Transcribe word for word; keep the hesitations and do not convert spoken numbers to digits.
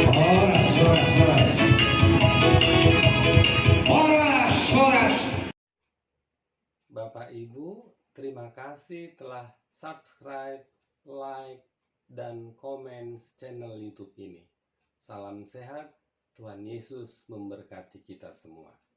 Horas, horas, horas. Horas, horas. Bapak Ibu, terima kasih telah subscribe, like, dan komen channel YouTube ini. Salam sehat, Tuhan Yesus memberkati kita semua.